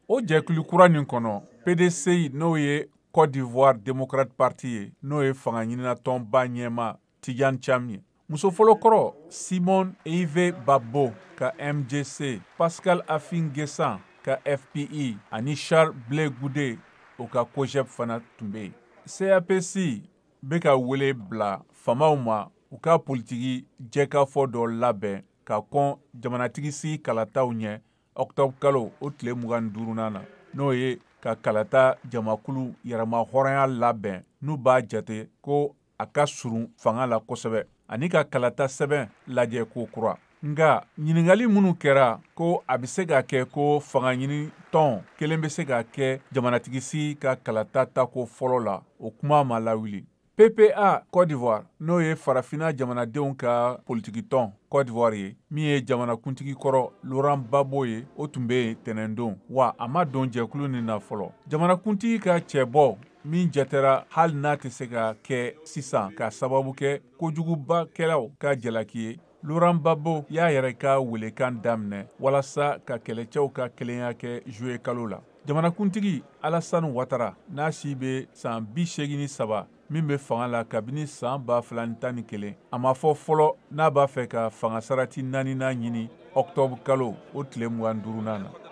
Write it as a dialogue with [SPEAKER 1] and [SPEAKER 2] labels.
[SPEAKER 1] O jɛkulu kura nin kɔnɔ, PDCI, n'o ye Côte d'Ivoire Democrate Party ye, n'o ye fanga ɲininatɔnba ɲɛma Tidjane Thiam ye, muso fɔlɔ kɔrɔ Simone Ehivet Gbagbo ka MJC, Pascal Affi N'Guessan ka FPI ani Charles Blé Goudé, o ka COJEP fana tun bɛ yen. CAPSI bɛ ka wele bila faamaw ma u ka politiki jɛkafɔ dɔ labɛn ka kɔn jamanatigi sigi kalataw ɲɛ octobre kalo o tile 25nan na, n'o ye ka kalata jamakulu yɛrɛma hɔrɔnya labɛn n'u b'a jate ko a ka surun fanga la kosɛbɛ, ani ka kalata sɛbɛn lajɛ ko kura. Nka ɲininkali minnu kɛra ko a bɛ se ka kɛ ko fanga ɲini tɔn kelen bɛ se ka kɛ jamanatigi sigi ka kalata tako fɔlɔ la, o kuma ma lawuli. PPA Côte d'Ivoire, n'o ye farafinna jamanadenw ka politikitɔn Côte d'Ivoire ye, min ye jamanakuntigi kɔrɔ Laurent Gbagbo ye, o tun bɛ yen tɛnɛndon, wa a ma don jɛkulu nin na fɔlɔ. Jamanakuntigi ka cɛbɔ min jatera, hali n'a tɛ se ka kɛ sisan ka sababu kɛ kojugubakɛlaw ka jalaki ye, Laurent Gbagbo y'a yɛrɛ ka welekan daminɛ walasa ka kɛlɛcɛw ka kelenya kɛ juillet kalo la. Jamanakuntigi Alassane Ouattara, n'a si bɛ san 83, min bɛ fanga la kabini san 2011, a ma fɔ fɔlɔ n'a b'a fɛ ka fanga sarati naaninan ɲini octobre kalo o tile 25nan na.